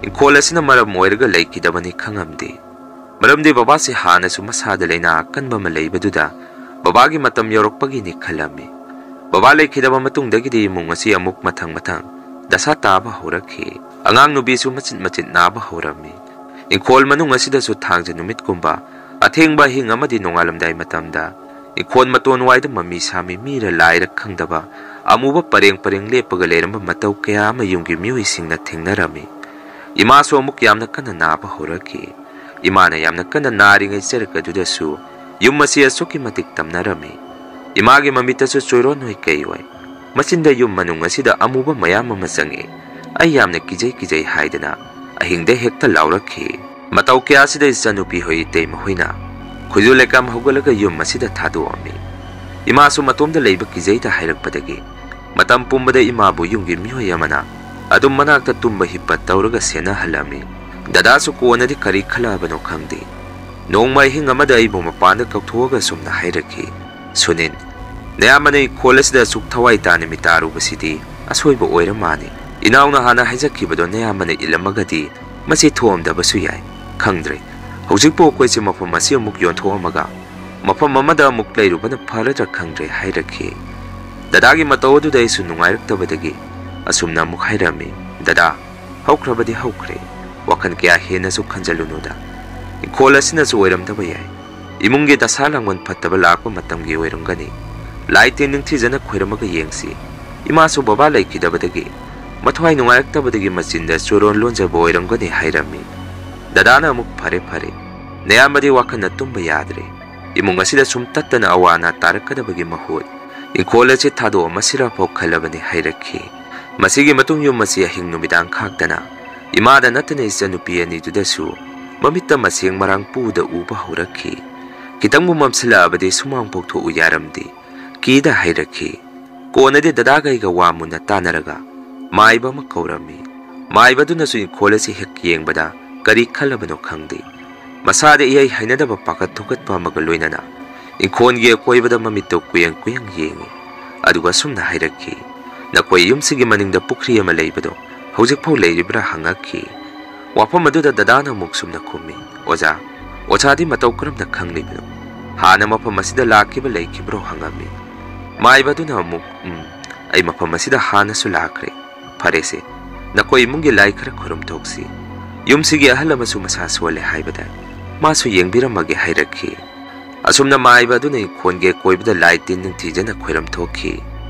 ꯏꯪꯈꯣꯜ ꯑꯁꯤꯅ ꯃꯔꯝ ꯑꯣꯏꯔꯒ ꯂꯩꯈꯤꯗꯕꯅꯤ ꯈꯪꯉꯝꯗꯦ꯫ ꯃꯔꯝꯗꯤ ꯕꯕꯥꯁꯤ ꯍꯥꯟꯅꯁꯨ ꯃꯁꯥꯗ ꯂꯥꯏꯅꯥ ꯑꯀꯟꯕ ꯑꯃ ꯂꯩꯕꯗꯨꯗ ꯕꯕꯥꯒꯤ ꯃꯇꯝ ꯌꯧꯔꯛꯄꯒꯤꯅꯤ ꯈꯜꯂꯝꯃꯤ꯫ ꯕꯕꯥ ꯂꯩꯈꯤꯗꯕ ꯃꯇꯨꯡꯗꯒꯤꯗꯤ ꯏꯃꯨꯡ ꯑꯁꯤ ꯑꯃꯨꯛ ꯃꯊꯪ ꯃꯊꯪ ꯗꯁꯥ ꯇꯥꯕ ꯍꯧꯔꯛꯈꯤ꯫ ꯑꯉꯥꯡ ꯅꯨꯄꯤꯁꯨ ꯃꯆꯤꯠ ꯃꯆꯤꯠ ꯅꯥꯕ ꯍꯧꯔꯝꯃꯤ꯫ ꯏꯪꯈꯣꯜ ꯃꯅꯨꯡ ꯑꯁꯤꯗꯁꯨ ꯊꯥꯡꯖ ꯅꯨꯃꯤꯠꯀꯨꯝꯕ ꯑꯊꯦꯡꯕ ꯑꯍꯤꯡ ꯑꯃꯗꯤ ꯅꯣꯡꯉꯥꯜꯂꯝꯗꯥꯏ ꯃꯇꯝꯗ ꯏꯪꯈꯣꯜ ꯃꯇꯣꯟ ꯋꯥꯏꯗ ꯃꯃꯤ ꯁꯥꯃꯤ ꯃꯤꯔ ꯂꯥꯏꯔ ꯈꯪꯗꯕ ꯑꯃꯨꯕ ꯄꯔꯦꯡ ꯄꯔꯦꯡ ꯂꯦꯞꯄꯒ ꯂꯩꯔꯝꯕ ꯃꯇꯧ ꯀꯌꯥ ꯑꯃ ꯌꯨꯝꯒꯤ ꯃꯤꯑꯣꯏꯁꯤꯡꯅ ꯊꯦꯡꯅꯔꯝꯃꯤ꯫ ꯏꯃꯥꯁꯨ ꯑꯃꯨꯛ ꯌꯥꯝꯅ ꯀꯟꯅ ꯅꯥꯕ ꯍꯧꯔꯛꯈꯤ꯫ ꯏꯃꯥꯅ ꯌꯥꯝꯅ ꯀꯟꯅ ꯅꯥꯔꯤꯉꯩ ꯆꯔꯛ ꯑꯗꯨꯗꯁꯨ ꯌꯨꯝ ꯑꯁꯤ ꯑꯁꯨꯛꯀꯤ ꯃꯇꯤꯛ ꯇꯝꯅꯔꯝꯃꯤ꯫ ꯏꯃꯥꯒꯤ ꯃꯃꯤꯠꯇꯁꯨ ꯆꯣꯏꯔꯣꯟ ꯑꯣꯏ ꯀꯩ ꯑꯣꯏ꯫ ꯃꯆꯤꯟꯗ ꯌꯨꯝ ꯃꯅꯨꯡ ꯑꯁꯤꯗ ꯑꯃꯨꯕ ꯃꯌꯥꯝ ꯑꯃ ꯆꯪꯉꯤ꯫ ꯑꯩ ꯌꯥꯝꯅ ꯀꯤꯖꯩ ꯀꯤꯖꯩ ꯍꯥꯏꯗꯅ ꯑꯍꯤꯡꯗ ꯍꯦꯛꯇ ꯂꯥꯎꯔꯛꯈꯤ꯫ ꯃꯇꯧ ꯀꯌꯥꯁꯤꯗ ꯏꯆꯟꯅꯨꯄꯤ ꯍꯣꯏ ꯏꯇꯩꯃ ꯍꯣꯏꯅ ꯈꯨꯖꯨ ꯂꯩꯀꯥꯝ ꯍꯧꯒꯠꯂꯒ ꯌꯨꯝ ꯑꯁꯤꯗ ꯊꯥꯗꯣꯛꯑꯝꯃꯤ꯫ ꯏꯃꯥꯁꯨ ꯃꯇꯣꯝꯗ ꯂꯩꯕ ꯀꯤꯖꯩꯗ ꯍꯥꯏꯔꯛꯄꯗꯒꯤ ꯃꯇꯝ ꯄꯨꯝꯕꯗ ꯏꯃꯥꯕꯨ ꯌꯨꯝꯒꯤ ꯃꯤꯑꯣꯏ ꯑꯃꯅ ꯑꯗꯨꯝ ꯃꯅꯥꯛꯇ ꯇꯨꯝꯕ ꯍꯤꯞꯄ ꯇꯧꯔꯒ ꯁꯦꯟꯅꯍꯜꯂꯝꯃꯤ꯫ ꯗꯗꯥꯁꯨ ꯀꯣꯟꯅꯗꯤ ꯀꯔꯤ ꯈꯜꯂꯛꯑꯕꯅꯣ ꯈꯪꯗꯦ꯫ ꯅꯣꯡꯃ ꯑꯍꯤꯡ ꯑꯃꯗ ꯑꯩꯕꯨ ꯃꯄꯥꯟꯗ ꯀꯧꯊꯣꯛꯑꯒ ꯁꯨꯝꯅ ꯍꯥꯏꯔꯛꯈꯤ, "ꯁꯨꯅꯤꯟ, ꯅꯌꯥꯝꯕꯅ ꯏꯪꯈꯣꯜ ꯑꯁꯤꯗ ꯑꯁꯨꯛ ꯊꯋꯥꯏ ꯇꯥꯅ ꯃꯤꯇꯥꯔꯨꯕꯁꯤꯗꯤ ꯑꯁꯣꯏꯕ ꯑꯣꯏꯔ ꯃꯥꯅꯤ꯫ "ꯏꯅꯥꯎꯅ ꯍꯥꯟꯅ ꯍꯥꯏꯖꯈꯤꯕꯗꯣ ꯅꯌꯥꯝꯕꯅ ꯏꯜꯂꯝꯃꯒꯗꯤ ꯃꯁꯤ ꯊꯣꯛꯑꯝꯗꯕꯁꯨ ꯌꯥꯏ꯫ ꯈꯪꯗ꯭ꯔꯦ꯫ ꯍꯧꯖꯤꯛꯄꯨ ꯑꯩꯈꯣꯏꯁꯦ ꯃꯐꯝ ꯑꯁꯤ ꯑꯃꯨꯛ ꯌꯣꯟꯊꯣꯛꯑꯝꯃꯒ ꯃꯐꯝ ꯑꯃꯗ ꯑꯃꯨꯛ ꯂꯩꯔꯨꯕꯅ ꯐꯔꯗ꯭ꯔꯥ ꯈꯪꯗ꯭ꯔꯦ" ꯍꯥꯏꯔꯛꯈꯤ꯫ ꯗꯗꯥꯒꯤ ꯃꯇꯧ ꯑꯗꯨꯗ ꯑꯩꯁꯨ ꯅꯨꯡꯉꯥꯏꯔꯛꯇꯕꯗꯒꯤ ꯑꯁꯨꯝꯅ ꯑꯃꯨꯛ ꯍꯥꯏꯔꯝꯃꯤ, "ꯗꯗꯥ, ꯍꯧꯈ꯭ꯔꯕꯗꯤ ꯍꯧꯈ꯭ꯔꯦ꯫ ꯋꯥꯈꯜ ꯀꯌꯥ ꯍꯦꯟꯅꯁꯨ ꯈꯟꯖꯜꯂꯨꯅꯨꯗ꯫ ꯏꯪꯈꯣꯜ ꯑꯁꯤꯅꯁꯨ ꯑꯣꯏꯔꯝꯗꯕ ꯌꯥꯏ꯫ ꯏꯃꯨꯡꯒꯤ ꯗꯁꯥ ꯂꯥꯡꯕꯟ ꯐꯠꯇꯕ ꯂꯥꯛꯄ ꯃꯇꯝꯒꯤ ꯑꯣꯏꯔꯝꯒꯅꯤ꯫ ꯂꯥꯏ ꯇꯤꯟ ꯅꯤꯡꯊꯤꯖꯅ ꯈꯣꯏꯔꯝꯃꯒ ꯌꯦꯡꯁꯤ꯫ ꯏꯃꯥꯁꯨ ꯕꯕꯥ ꯂꯩꯈꯤꯗꯕꯗꯒꯤ ꯃꯊ꯭ꯋꯥꯏ ꯅꯨꯡꯉꯥꯏꯔꯛꯇꯕꯗꯒꯤ ꯃꯆꯤꯟꯗ ꯆꯨꯔꯣꯟ ꯂꯣꯟꯖꯕ ꯑꯣꯏꯔꯝꯒꯅꯤ" ꯍꯥꯏꯔꯝꯃꯤ꯫ ꯗꯗꯥꯅ ꯑꯃꯨꯛ, "ꯐꯔꯦ, ꯐꯔꯦ꯫ ꯅꯌꯥꯝꯕꯗꯤ ꯋꯥꯈꯜꯅ ꯇꯨꯝꯕ ꯌꯥꯗ꯭ꯔꯦ꯫ ꯏꯃꯨꯡ ꯑꯁꯤꯗ ꯁꯨꯝ ꯇꯠꯇꯅ ꯑꯋꯥ ꯑꯅꯥ ꯇꯥꯔꯛꯀꯗꯕꯒꯤ ꯃꯍꯨꯠ ꯏꯪꯈꯣꯜ ꯑꯁꯤ ꯊꯥꯗꯣꯛꯑꯝꯃꯁꯤꯔ ꯐꯥꯎ ꯈꯜꯂꯕꯅꯤ" ꯍꯥꯏꯔꯛꯈꯤ꯫ ꯃꯁꯤꯒꯤ ꯃꯇꯨꯡ ꯌꯨꯝ ꯑꯁꯤ ꯑꯍꯤꯡ ꯅꯨꯃꯤꯗꯥꯡ ꯈꯥꯛꯇꯅ ꯏꯃꯥꯗ ꯅꯠꯇꯅ ꯏꯆꯟꯅꯨꯄꯤ ꯑꯅꯤꯗꯨꯗꯁꯨ ꯃꯃꯤꯠꯇ ꯃꯁꯦꯡ ꯃꯔꯥꯡ ꯄꯨꯗ ꯎꯕ ꯍꯧꯔꯛꯈꯤ꯫ ꯈꯤꯇꯪꯕꯨ ꯃꯝꯁꯤꯜꯂꯛꯑꯕꯗꯤ ꯁꯨꯃꯥꯡ ꯐꯥꯎꯊꯣꯛꯎ ꯌꯥꯔꯝꯗꯦ꯫ ꯀꯤꯗ ꯍꯥꯏꯔꯛꯈꯤ꯫ ꯀꯣꯟꯅꯗꯤ ꯗꯗꯥꯒ ꯑꯩꯒ ꯋꯥ ꯃꯨꯟꯅ ꯇꯥꯟꯅꯔꯒ ꯃꯥꯏꯕ ꯑꯃ ꯀꯧꯔꯝꯃꯤ꯫ ꯃꯥꯏꯕꯗꯨꯅꯁꯨ ꯏꯪꯈꯣꯜ ꯑꯁꯤ ꯍꯦꯛ ꯌꯦꯡꯕꯗ ꯀꯔꯤ ꯈꯜꯂꯕꯅꯣ ꯈꯪꯗꯦ, ꯃꯁꯥꯗ ꯏꯍꯩ ꯍꯩꯅꯗꯕ ꯄꯥꯈꯠ ꯊꯨꯀꯠꯄ ꯑꯃꯒ ꯂꯣꯏꯅꯅ ꯏꯪꯈꯣꯜꯒꯤ ꯑꯀꯣꯏꯕꯗ ꯃꯃꯤꯠꯇꯨ ꯀꯨꯌꯪ ꯀꯨꯌꯪ ꯌꯦꯡꯉꯤ꯫ ꯑꯗꯨꯒ ꯑꯁꯨꯝꯅ ꯍꯥꯏꯔꯛꯈꯤ, "ꯅꯈꯣꯏ ꯌꯨꯝꯁꯤꯒꯤ ꯃꯅꯤꯡꯗ ꯄꯨꯈ꯭ꯔꯤ ꯑꯃ ꯂꯩꯕꯗꯣ ꯍꯧꯖꯤꯛꯐꯥꯎ ꯂꯩꯔꯤꯕ꯭ꯔꯥ?" ꯍꯪꯉꯛꯈꯤ꯫ ꯋꯥꯐꯝ ꯑꯗꯨꯗ ꯗꯗꯥꯅ ꯑꯃꯨꯛ ꯁꯨꯝꯅ ꯈꯨꯝꯃꯤ, "ꯑꯣꯖꯥ, ꯑꯣꯖꯥꯗꯤ ꯃꯇꯧ ꯀꯔꯝꯅ ꯈꯪꯂꯤꯕꯅꯣ? ꯍꯥꯟꯅ ꯃꯐꯝ ꯑꯁꯤꯗ ꯂꯥꯛꯈꯤꯕ ꯂꯩꯈꯤꯕ꯭ꯔꯣ?" ꯍꯪꯉꯝꯃꯤ꯫ ꯃꯥꯏꯕꯗꯨꯅ ꯑꯃꯨꯛ, "ꯎꯝ, ꯑꯩ ꯃꯐꯝ ꯑꯁꯤꯗ ꯍꯥꯟꯅꯁꯨ ꯂꯥꯛꯈ꯭ꯔꯦ꯫ ꯐꯔꯦꯁꯦ, ꯅꯈꯣꯏ ꯏꯃꯨꯡꯒꯤ ꯂꯥꯏ ꯈꯔ ꯈꯨꯔꯨꯝꯊꯣꯛꯁꯤ꯫ ꯌꯨꯝꯁꯤꯒꯤ ꯑꯍꯜ ꯑꯃꯁꯨ ꯃꯁꯥ ꯁꯣꯜꯂꯦ ꯍꯥꯏꯕꯗ ꯃꯥꯁꯨ ꯌꯦꯡꯕꯤꯔꯝꯃꯒꯦ" ꯍꯥꯏꯔꯛꯈꯤ꯫ ꯑꯁꯨꯝꯅ ꯃꯥꯏꯕ ꯑꯗꯨꯅ ꯏꯪꯈꯣꯜꯒꯤ ꯑꯀꯣꯏꯕꯗ ꯂꯥꯏ ꯇꯤꯟ ꯅꯤꯡꯊꯤꯖꯅ ꯈꯣꯏꯔꯝ ꯊꯣꯛꯈꯤ꯫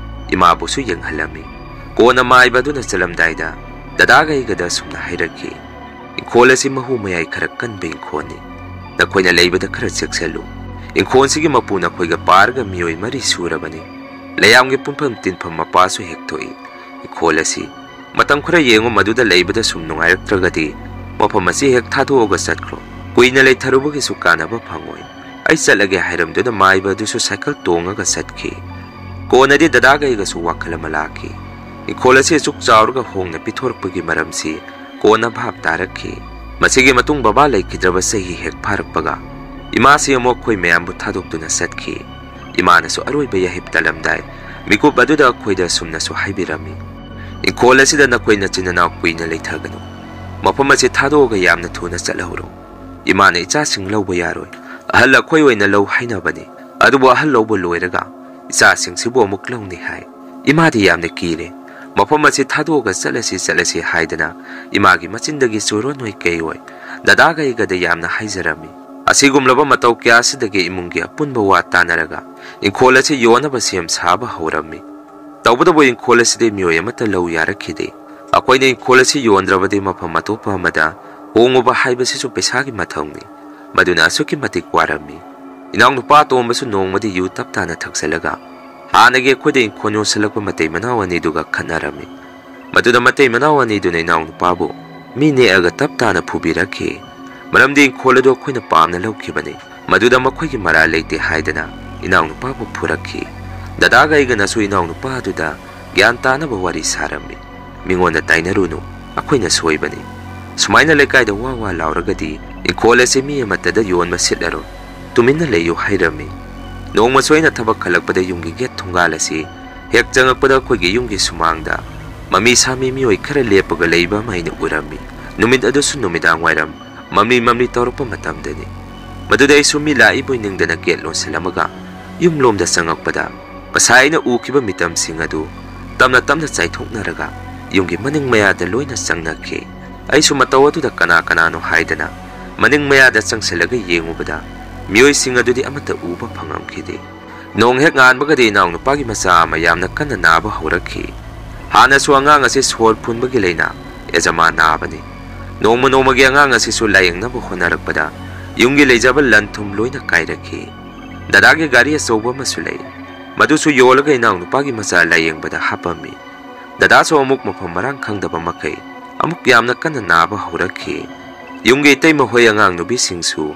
ꯏꯃꯥꯕꯨꯁꯨ ꯌꯦꯡꯍꯜꯂꯝꯃꯤ꯫ ꯀꯣꯟꯅ ꯃꯥꯏꯕ ꯑꯗꯨꯅ ꯆꯠꯂꯝꯗꯥꯏꯗ ꯗꯗꯥꯒ ꯑꯩꯒꯗ ꯑꯁꯨꯝꯅ ꯍꯥꯏꯔꯛꯈꯤ, "ꯏꯪꯈꯣꯜ ꯑꯁꯤ ꯃꯍꯨ ꯃꯌꯥꯏ ꯈꯔ ꯀꯟꯕ ꯏꯪꯈꯣꯜꯅꯤ꯫ ꯅꯈꯣꯏꯅ ꯂꯩꯕꯗ ꯈꯔ ꯆꯦꯛꯁꯤꯜꯂꯨ꯫ ꯏꯪꯈꯣꯜꯁꯤꯒꯤ ꯃꯄꯨ ꯅꯈꯣꯏꯒ ꯄꯥꯔꯒ ꯃꯤꯑꯣꯏ ꯃꯔꯤ ꯁꯨꯔꯕꯅꯤ꯫ ꯂꯩꯌꯥꯝꯒꯤ ꯄꯨꯟꯐꯝ ꯇꯤꯟꯐꯝ ꯃꯄꯥꯁꯨ ꯍꯦꯛ ꯊꯣꯛꯏ꯫ ꯏꯪꯈꯣꯜ ꯑꯁꯤ ꯃꯇꯝ ꯈꯔ ꯌꯦꯡꯉꯨ, ꯃꯗꯨꯗ ꯂꯩꯕꯗ ꯁꯨꯝ ꯅꯨꯡꯉꯥꯏꯔꯛꯇ꯭ꯔꯒꯗꯤ ꯃꯐꯝ ꯑꯁꯤ ꯍꯦꯛ ꯊꯥꯗꯣꯛꯑꯒ ꯆꯠꯈ꯭ꯔꯣ꯫ ꯀꯨꯏꯅ ꯂꯩꯊꯔꯨꯕꯒꯤꯁꯨ ꯀꯥꯟꯅꯕ ꯐꯪꯉꯣꯏ꯫ ꯑꯩ ꯆꯠꯂꯒꯦ" ꯍꯥꯏꯔꯝꯗꯨꯅ ꯃꯥꯏꯕ ꯑꯗꯨꯁꯨ ꯁꯥꯏꯀꯜ ꯇꯣꯡꯉꯒ ꯆꯠꯈꯤ꯫ ꯀꯣꯟꯅꯗꯤ ꯗꯗꯥꯒ ꯑꯩꯒꯁꯨ ꯋꯥꯈꯜ ꯑꯃ ꯂꯥꯛꯈꯤ꯫ ꯏꯪꯈꯣꯜ ꯑꯁꯤ ꯑꯁꯨꯛ ꯆꯥꯎꯔꯒ ꯍꯣꯡꯅ ꯄꯤꯊꯣꯔꯛꯄꯒꯤ ꯃꯔꯝꯁꯤ ꯀꯣꯟꯅ ꯚꯥꯞ ꯇꯥꯔꯛꯈꯤ꯫ ꯃꯁꯤꯒꯤ ꯃꯇꯨꯡ ꯕꯕꯥ ꯂꯩꯈꯤꯗ꯭ꯔꯕ ꯆꯍꯤ ꯍꯦꯛ ꯐꯥꯔꯛꯄꯒ ꯏꯃꯥꯁꯤ ꯑꯃꯨꯛ ꯑꯩꯈꯣꯏ ꯃꯌꯥꯝꯕꯨ ꯊꯥꯗꯣꯛꯇꯨꯅ ꯆꯠꯈꯤ꯫ ꯏꯃꯥꯅꯁꯨ ꯑꯔꯣꯏꯕ ꯌꯥꯍꯤꯞ ꯇꯥꯂꯝꯗꯥꯏ ꯃꯤꯀꯨꯞ ꯑꯗꯨꯗ ꯑꯩꯈꯣꯏꯗ ꯑꯁꯨꯝꯅꯁꯨ ꯍꯥꯏꯕꯤꯔꯝꯃꯤ, "ꯏꯪꯈꯣꯜ ꯑꯁꯤꯗ ꯅꯈꯣꯏ ꯅꯆꯤꯟ ꯅꯅꯥꯎ ꯀꯨꯏꯅ ꯂꯩꯊꯒꯅꯨ꯫ ꯃꯐꯝ ꯑꯁꯤ ꯊꯥꯗꯣꯛꯑꯒ ꯌꯥꯝꯅ ꯊꯨꯅ ꯆꯠꯍꯧꯔꯣ꯫ ꯏꯃꯥꯅ ꯏꯆꯥꯁꯤꯡ ꯂꯧꯕ ꯌꯥꯔꯣꯏ꯫ ꯑꯍꯜ ꯑꯩꯈꯣꯏ ꯑꯣꯏꯅ ꯂꯧ ꯍꯥꯏꯅꯕꯅꯤ, ꯑꯗꯨꯕꯨ ꯑꯍꯜ ꯂꯧꯕ ꯂꯣꯏꯔꯒ ꯏꯆꯥꯁꯤꯡꯁꯤꯕꯨ ꯑꯃꯨꯛ ꯂꯧꯅꯤ ꯍꯥꯏ꯫ ꯏꯃꯥꯗꯤ ꯌꯥꯝꯅ ꯀꯤꯔꯦ꯫ ꯃꯐꯝ ꯑꯁꯤ ꯊꯥꯗꯣꯛꯑꯒ ꯆꯠꯂꯁꯤ, ꯆꯠꯂꯁꯤ ꯍꯥꯏꯗꯅ ꯏꯃꯥꯒꯤ ꯃꯆꯤꯟꯗꯒꯤ ꯆꯨꯔꯣꯟ ꯑꯣꯏ ꯀꯩ ꯑꯣꯏ ꯗꯗꯥꯒ ꯑꯩꯒꯗ ꯌꯥꯝꯅ ꯍꯥꯏꯖꯔꯝꯃꯤ꯫ ꯑꯁꯤꯒꯨꯝꯂꯕ ꯃꯇꯧ ꯀꯌꯥ ꯑꯁꯤꯗꯒꯤ ꯏꯃꯨꯡꯒꯤ ꯑꯄꯨꯟꯕ ꯋꯥ ꯇꯥꯅꯔꯒ ꯏꯪꯈꯣꯜ ꯑꯁꯤ ꯌꯣꯟꯅꯕ ꯁꯦꯝ ꯁꯥꯕ ꯍꯧꯔꯝꯃꯤ꯫ ꯇꯧꯕꯇꯕꯨ ꯏꯪꯈꯣꯜ ꯑꯁꯤꯗꯤ ꯃꯤꯑꯣꯏ ꯑꯃꯠꯇ ꯂꯧ ꯌꯥꯔꯛꯈꯤꯗꯦ꯫ ꯑꯩꯈꯣꯏꯅ ꯏꯪꯈꯣꯜ ꯑꯁꯤ ꯌꯣꯟꯗ꯭ꯔꯕꯗꯤ ꯃꯐꯝ ꯑꯇꯣꯞꯄ ꯑꯃꯗ ꯍꯣꯡꯉꯨꯕ ꯍꯥꯏꯕꯁꯤꯁꯨ ꯄꯩꯁꯥꯒꯤ ꯃꯊꯧꯅꯤ꯫ ꯃꯗꯨꯅ ꯑꯁꯨꯛꯀꯤ ꯃꯇꯤꯛ ꯋꯥꯔꯝꯃꯤ꯫ ꯏꯅꯥꯎꯅꯨꯄꯥ ꯑꯇꯣꯝꯕꯁꯨ ꯅꯣꯡꯃꯗꯤ ꯌꯨ ꯇꯞ ꯇꯥꯅ ꯊꯛꯆꯜꯂꯒ ꯍꯥꯟꯅꯒꯤ ꯑꯩꯈꯣꯏꯗ ꯏꯪꯈꯣꯜ ꯌꯣꯟꯁꯤꯜꯂꯛꯄ ꯃꯇꯩ ꯃꯅꯥꯎ ꯑꯅꯤꯗꯨꯒ ꯈꯠꯅꯔꯝꯃꯤ꯫ ꯃꯗꯨꯗ ꯃꯇꯩ ꯃꯅꯥꯎ ꯑꯅꯤꯗꯨꯅ ꯏꯅꯥꯎꯅꯨꯄꯥꯕꯨ ꯃꯤ ꯅꯦꯛꯑꯒ ꯇꯞ ꯇꯥꯅ ꯐꯨꯕꯤꯔꯛꯈꯤ꯫ ꯃꯔꯝꯗꯤ ꯏꯪꯈꯣꯜ ꯑꯗꯨ ꯑꯩꯈꯣꯏꯅ ꯄꯥꯝꯅ ꯂꯧꯈꯤꯕꯅꯤ꯫ ꯃꯗꯨꯗ ꯃꯈꯣꯏꯒꯤ ꯃꯔꯥꯜ ꯂꯩꯇꯦ ꯍꯥꯏꯗꯅ ꯏꯅꯥꯎꯅꯨꯄꯥꯕꯨ ꯐꯨꯔꯛꯈꯤ꯫ ꯗꯗꯥꯒ ꯑꯩꯒꯅꯁꯨ ꯏꯅꯥꯎꯅꯨꯄꯥ ꯑꯗꯨꯗ ꯒ꯭ꯌꯥꯟ ꯇꯥꯅꯕ ꯋꯥꯔꯤ ꯁꯥꯔꯝꯃꯤ꯫ "ꯃꯤꯉꯣꯟꯗ ꯇꯥꯏꯅꯔꯨꯅꯨ, ꯑꯩꯈꯣꯏꯅ ꯁꯣꯏꯕꯅꯤ꯫ ꯁꯨꯃꯥꯏꯅ ꯂꯩꯀꯥꯏꯗ ꯋꯥ ꯋꯥ ꯂꯥꯎꯔꯒꯗꯤ ꯏꯪꯈꯣꯜ ꯑꯁꯤ ꯃꯤ ꯑꯃꯠꯇꯗ ꯌꯣꯟꯕ ꯁꯤꯠꯂꯔꯣꯏ꯫ ꯇꯨꯃꯤꯟꯅ ꯂꯩꯌꯨ" ꯍꯥꯏꯔꯝꯃꯤ꯫ ꯅꯣꯡꯃꯁꯨ ꯑꯩꯅ ꯊꯕꯛ ꯍꯜꯂꯛꯄꯗ ꯌꯨꯝꯒꯤ ꯒꯦꯠ ꯊꯣꯡꯒꯥꯜ ꯑꯁꯤ ꯍꯦꯛ ꯆꯪꯉꯛꯄꯗ ꯑꯩꯈꯣꯏꯒꯤ ꯌꯨꯝꯒꯤ ꯁꯨꯃꯥꯡꯗ ꯃꯃꯤ ꯁꯥꯃꯤ ꯃꯤꯑꯣꯏ ꯈꯔ ꯂꯦꯞꯄꯒ ꯂꯩꯕ ꯑꯃ ꯑꯩꯅ ꯎꯔꯝꯃꯤ꯫ ꯅꯨꯃꯤꯠ ꯑꯗꯨꯁꯨ ꯅꯨꯃꯤꯗꯥꯡ ꯋꯥꯏꯔꯝ ꯃꯝꯂꯤ ꯃꯝꯂꯤ ꯇꯧꯔꯛꯄ ꯃꯇꯝꯗꯅꯤ꯫ ꯃꯗꯨꯗ ꯑꯩꯁꯨ ꯃꯤ ꯂꯥꯛꯏꯕꯣꯏ ꯅꯤꯡꯗꯅ ꯒꯦꯠ ꯂꯣꯟꯁꯤꯜꯂꯝꯃꯒ ꯌꯨꯝꯂꯣꯝꯗ ꯆꯪꯉꯛꯄꯗ ꯉꯁꯥꯏ ꯑꯩꯅ ꯎꯈꯤꯕ ꯃꯤꯇꯝꯁꯤꯡ ꯑꯗꯨ ꯇꯞꯅ ꯇꯞꯅ ꯆꯥꯏꯊꯣꯛꯅꯔꯒ ꯌꯨꯝꯒꯤ ꯃꯅꯤꯡ ꯃꯌꯥꯗ ꯂꯣꯏꯅ ꯆꯪꯅꯈꯤ꯫ ꯑꯩꯁꯨ ꯃꯇꯧ ꯑꯗꯨꯗ ꯀꯅꯥ ꯀꯅꯥꯅꯣ ꯍꯥꯏꯗꯅ ꯃꯅꯤꯡ ꯃꯌꯥꯗ ꯆꯪꯁꯤꯜꯂꯒ ꯌꯦꯡꯉꯨꯕꯗ ꯃꯤꯑꯣꯏꯁꯤꯡ ꯑꯗꯨꯗꯤ ꯑꯃꯠꯇ ꯎꯕ ꯐꯪꯉꯝꯈꯤꯗꯦ꯫ ꯅꯣꯡ ꯍꯦꯛ ꯉꯥꯟꯕꯒꯗꯤ ꯏꯅꯥꯎꯅꯨꯄꯥꯒꯤ ꯃꯆꯥ ꯑꯃ ꯌꯥꯝꯅ ꯀꯟꯅ ꯅꯥꯕ ꯍꯧꯔꯛꯈꯤ꯫ ꯍꯥꯟꯅꯁꯨ ꯑꯉꯥꯡ ꯑꯁꯤ ꯁꯣꯔ ꯐꯨꯟꯕꯒꯤ ꯂꯥꯏꯅꯥ ꯑꯦꯖꯃꯥ ꯅꯥꯕꯅꯤ꯫ ꯅꯣꯡꯃ ꯅꯣꯡꯃꯒꯤ ꯑꯉꯥꯡ ꯑꯁꯤꯁꯨ ꯂꯥꯏꯌꯦꯡꯅꯕ ꯍꯣꯠꯅꯔꯛꯄꯗ ꯌꯨꯝꯒꯤ ꯂꯩꯖꯕ ꯂꯟ ꯊꯨꯝ ꯂꯣꯏꯅ ꯀꯥꯏꯔꯛꯈꯤ꯫ ꯗꯗꯥꯒꯤ ꯒꯥꯔꯤ ꯑꯆꯧꯕ ꯑꯃꯁꯨ ꯂꯩ꯫ ꯃꯗꯨꯁꯨ ꯌꯣꯜꯂꯒ ꯏꯅꯥꯎꯅꯨꯄꯥꯒꯤ ꯃꯆꯥ ꯂꯥꯏꯌꯦꯡꯕꯗ ꯍꯥꯞꯄꯝꯃꯤ꯫ ꯗꯗꯥꯁꯨ ꯑꯃꯨꯛ ꯃꯐꯝ ꯃꯔꯥꯡ ꯈꯪꯗꯕ ꯃꯈꯩ ꯑꯃꯨꯛ ꯌꯥꯝꯅ ꯀꯟꯅ ꯅꯥꯕ ꯍꯧꯔꯛꯈꯤ꯫ ꯌꯨꯝꯒꯤ ꯏꯇꯩꯃ ꯍꯣꯏ ꯑꯉꯥꯡ ꯅꯨꯄꯤꯁꯤꯡꯁꯨ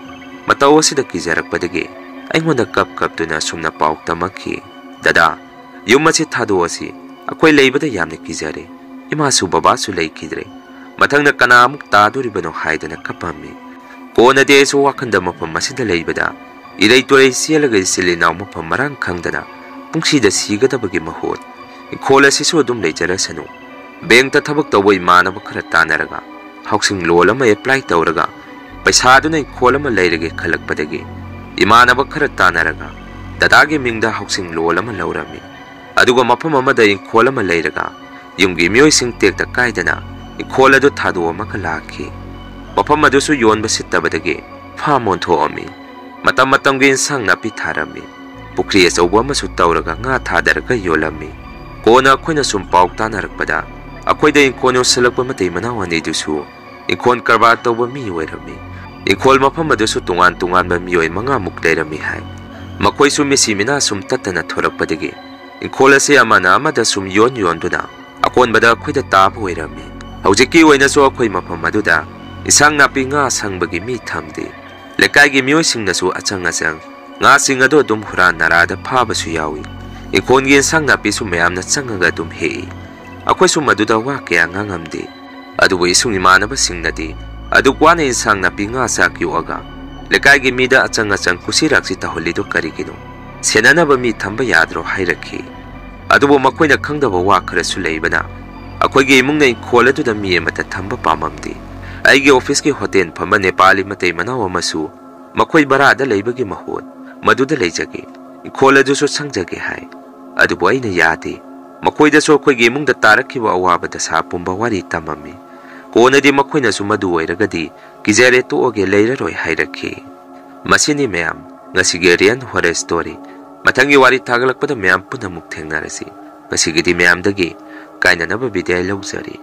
ꯃꯇꯧ ꯑꯁꯤꯗ ꯀꯤꯖꯔꯛꯄꯗꯒꯤ ꯑꯩꯉꯣꯟꯗ ꯀꯞ ꯀꯞꯇꯨꯅ ꯑꯁꯨꯝꯅ ꯄꯥꯎ ꯇꯝꯃꯛꯈꯤ, "ꯗꯗꯥ, ꯌꯨꯝ ꯑꯁꯤ ꯊꯥꯗꯣꯛꯑꯁꯤ꯫ ꯑꯩꯈꯣꯏ ꯂꯩꯕꯗ ꯌꯥꯝꯅ ꯀꯤꯖꯔꯦ꯫ ꯏꯃꯥꯁꯨ ꯕꯕꯥꯁꯨ ꯂꯩꯈꯤꯗ꯭ꯔꯦ꯫ ꯃꯊꯪꯗ ꯀꯅꯥ ꯑꯃꯨꯛ ꯇꯥꯗꯣꯔꯤꯕꯅꯣ?" ꯍꯥꯏꯗꯅ ꯀꯞꯄꯝꯃꯤ꯫ ꯀꯣꯟꯅꯗꯤ ꯑꯩꯁꯨ ꯋꯥꯈꯟꯗ ꯃꯐꯝ ꯑꯁꯤꯗ ꯂꯩꯕꯗ ꯏꯔꯩ ꯇꯨꯔꯩ ꯆꯦꯜꯂꯒ ꯏꯆꯤꯜ ꯏꯅꯥꯎ ꯃꯐꯝ ꯃꯔꯥꯡ ꯈꯪꯗꯅ ꯄꯨꯟꯁꯤꯗ ꯁꯤꯒꯗꯕꯒꯤ ꯃꯍꯨꯠ ꯏꯪꯈꯣꯜ ꯑꯁꯤꯁꯨ ꯑꯗꯨꯝ ꯂꯩꯖꯔꯁꯅꯨ, ꯕꯦꯡꯛꯇ ꯊꯕꯛ ꯇꯧꯕ ꯏꯃꯥꯟꯅꯕ ꯈꯔ ꯇꯥꯟꯅꯔꯒ housing loan ꯑꯃ apply ꯇꯧꯔꯒ ꯄꯩꯁꯥꯗꯨꯅ ꯏꯪꯈꯣꯜ ꯑꯃ ꯂꯩꯔꯒꯦ ꯈꯜꯂꯛꯄꯗꯒꯤ ꯏꯃꯥꯟꯅꯕ ꯈꯔ ꯇꯥꯟꯅꯔꯒ ꯗꯗꯥꯒꯤ ꯃꯤꯡꯗ housing loan ꯑꯃ ꯂꯧꯔꯝꯃꯤ꯫ ꯑꯗꯨꯒ ꯃꯐꯝ ꯑꯃꯗ ꯏꯪꯈꯣꯜ ꯑꯃ ꯂꯩꯔꯒ ꯌꯨꯝꯒꯤ ꯃꯤꯑꯣꯏꯁꯤꯡ ꯇꯦꯛꯇ ꯀꯥꯏꯗꯅ ꯏꯪꯈꯣꯜ ꯑꯗꯨ ꯊꯥꯗꯣꯛꯑꯝꯃꯒ ꯂꯥꯛꯈꯤ꯫ ꯃꯐꯝ ꯑꯗꯨꯁꯨ ꯌꯣꯟꯕ ꯁꯤꯠꯇꯕꯗꯒꯤ farm ꯑꯣꯟꯊꯣꯛꯑꯝꯃꯤ꯫ ꯃꯇꯝ ꯃꯇꯝꯒꯤ ꯏꯟꯁꯥꯡ ꯅꯥꯄꯤ ꯊꯥꯔꯝꯃꯤ꯫ ꯄꯨꯈ꯭ꯔꯤ ꯑꯆꯧꯕ ꯑꯃꯁꯨ ꯇꯧꯔꯒ ꯉꯥ ꯊꯥꯗꯔꯒ ꯌꯣꯜꯂꯝꯃꯤ꯫ ꯀꯣꯟꯅ ꯑꯩꯈꯣꯏꯅ ꯁꯨꯝ ꯄꯥꯎ ꯇꯥꯅꯔꯛꯄꯗ ꯑꯩꯈꯣꯏꯗ ꯏꯪꯈꯣꯜ ꯌꯣꯟꯁꯤꯜꯂꯛꯄ ꯃꯇꯩ ꯃꯅꯥꯎ ꯑꯅꯤꯗꯨꯁꯨ ꯏꯪꯈꯣꯜ ꯀꯔꯕꯥꯔ ꯇꯧꯕ ꯃꯤ ꯑꯣꯏꯔꯝꯃꯤ꯫ ꯏꯪꯈꯣꯜ ꯃꯐꯝ ꯑꯗꯨꯁꯨ ꯇꯣꯉꯥꯟ ꯇꯣꯉꯥꯟꯕ ꯃꯤꯑꯣꯏ ꯃꯉꯥꯃꯨꯛ ꯂꯩꯔꯝꯃꯤ ꯍꯥꯏ꯫ ꯃꯈꯣꯏꯁꯨ ꯃꯤꯁꯤ ꯃꯤꯅꯥ ꯁꯨꯝ ꯇꯠꯇꯅ ꯊꯣꯔꯛꯄꯗꯒꯤ ꯏꯪꯈꯣꯜ ꯑꯁꯤ ꯑꯃꯅ ꯑꯃꯗ ꯁꯨꯝ ꯌꯣꯟ ꯌꯣꯟꯗꯨꯅ ꯑꯀꯣꯟꯕꯗ ꯑꯩꯈꯣꯏꯗ ꯇꯥꯕ ꯑꯣꯏꯔꯝꯃꯤ꯫ ꯍꯧꯖꯤꯛꯀꯤ ꯑꯣꯏꯅꯁꯨ ꯑꯩꯈꯣꯏ ꯃꯐꯝ ꯑꯗꯨꯗ ꯏꯟꯁꯥꯡ ꯅꯥꯄꯤ ꯉꯥ ꯁꯪꯕꯒꯤ ꯃꯤ ꯊꯝꯗꯦ꯫ ꯂꯩꯀꯥꯏꯒꯤ ꯃꯤꯑꯣꯏꯁꯤꯡꯅꯁꯨ ꯑꯆꯪ ꯑꯆꯪ ꯉꯥꯁꯤꯡ ꯑꯗꯨ ꯑꯗꯨꯝ ꯍꯨꯔꯥꯟ ꯅꯔꯥꯗ ꯐꯥꯕꯁꯨ ꯌꯥꯎꯏ꯫ ꯏꯪꯈꯣꯜꯒꯤ ꯏꯟꯁꯥꯡ ꯅꯥꯄꯤꯁꯨ ꯃꯌꯥꯝꯅ ꯆꯪꯉꯒ ꯑꯗꯨꯝ ꯍꯦꯛꯏ꯫ ꯑꯩꯈꯣꯏꯁꯨ ꯃꯗꯨꯗ ꯋꯥ ꯀꯌꯥ ꯉꯥꯡꯉꯝꯗꯦ꯫ ꯑꯗꯨꯕꯨ ꯏꯁꯨꯡ ꯏꯃꯥꯟꯅꯕꯁꯤꯡꯅꯗꯤ ꯑꯗꯨꯛ ꯋꯥꯅ ꯏꯟꯁꯥꯡ ꯅꯥꯄꯤ ꯉꯥ ꯆꯥꯛ ꯌꯣꯛꯑꯒ ꯂꯩꯀꯥꯏꯒꯤ ꯃꯤꯗ ꯑꯆꯪ ꯑꯆꯪ ꯀꯨꯁꯤꯔꯥꯛꯁꯤ ꯇꯧꯍꯜꯂꯤꯗꯨ ꯀꯔꯤꯒꯤꯅꯣ? ꯁꯦꯟꯅꯅꯕ ꯃꯤ ꯊꯝꯕ ꯌꯥꯗ꯭ꯔꯣ ꯍꯥꯏꯔꯛꯈꯤ꯫ ꯑꯗꯨꯕꯨ ꯃꯈꯣꯏꯅ ꯈꯪꯗꯕ ꯋꯥ ꯈꯔꯁꯨ ꯂꯩꯕꯅ ꯑꯩꯈꯣꯏꯒꯤ ꯏꯃꯨꯡꯅ ꯏꯪꯈꯣꯜ ꯑꯗꯨꯗ ꯃꯤ ꯑꯃꯠꯇ ꯊꯝꯕ ꯄꯥꯝꯃꯝꯗꯦ꯫ ꯑꯩꯒꯤ officeꯀꯤ hotel ꯐꯝꯕ ꯅꯦꯄꯥꯂꯤ ꯃꯇꯩ ꯃꯅꯥꯎ ꯑꯃꯁꯨ ꯃꯈꯣꯏ ꯚꯔꯥꯗ ꯂꯩꯕꯒꯤ ꯃꯍꯨꯠ ꯃꯗꯨꯗ ꯂꯩꯖꯒꯦ, ꯏꯪꯈꯣꯜ ꯑꯗꯨꯁꯨ ꯁꯪꯖꯒꯦ ꯍꯥꯏ꯫ ꯑꯗꯨꯕꯨ ꯑꯩꯅ ꯌꯥꯗꯦ꯫ ꯃꯈꯣꯏꯗꯁꯨ ꯑꯩꯈꯣꯏꯒꯤ ꯏꯃꯨꯡꯗ ꯇꯥꯔꯛꯈꯤꯕ ꯑꯋꯥꯕ ꯗꯁꯥ ꯄꯨꯝꯕ ꯋꯥꯔꯤ ꯇꯝꯃꯝꯃꯤ꯫ ꯀꯣꯟꯅꯗꯤ ꯃꯈꯣꯏꯅꯁꯨ ꯃꯗꯨ ꯑꯣꯏꯔꯒꯗꯤ ꯀꯤꯖꯔꯦ, ꯇꯣꯛꯑꯒꯦ, ꯂꯩꯔꯔꯣꯏ ꯍꯥꯏꯔꯛꯈꯤ꯫ ꯃꯁꯤꯅꯤ ꯃꯌꯥꯝ ꯉꯁꯤꯒꯤ Real Horror Story꯫ ꯃꯊꯪꯒꯤ ꯋꯥꯔꯤ ꯊꯥꯒꯠꯂꯛꯄꯗ ꯃꯌꯥꯝ ꯄꯨꯟꯅꯃꯨꯛ ꯊꯦꯡꯅꯔꯁꯤ꯫ ꯉꯁꯤꯒꯤꯗꯤ ꯃꯌꯥꯝꯗꯒꯤ ꯀꯥꯏꯅꯅꯕ ꯕꯤꯗꯥꯏ ꯂꯧꯖꯔꯤ꯫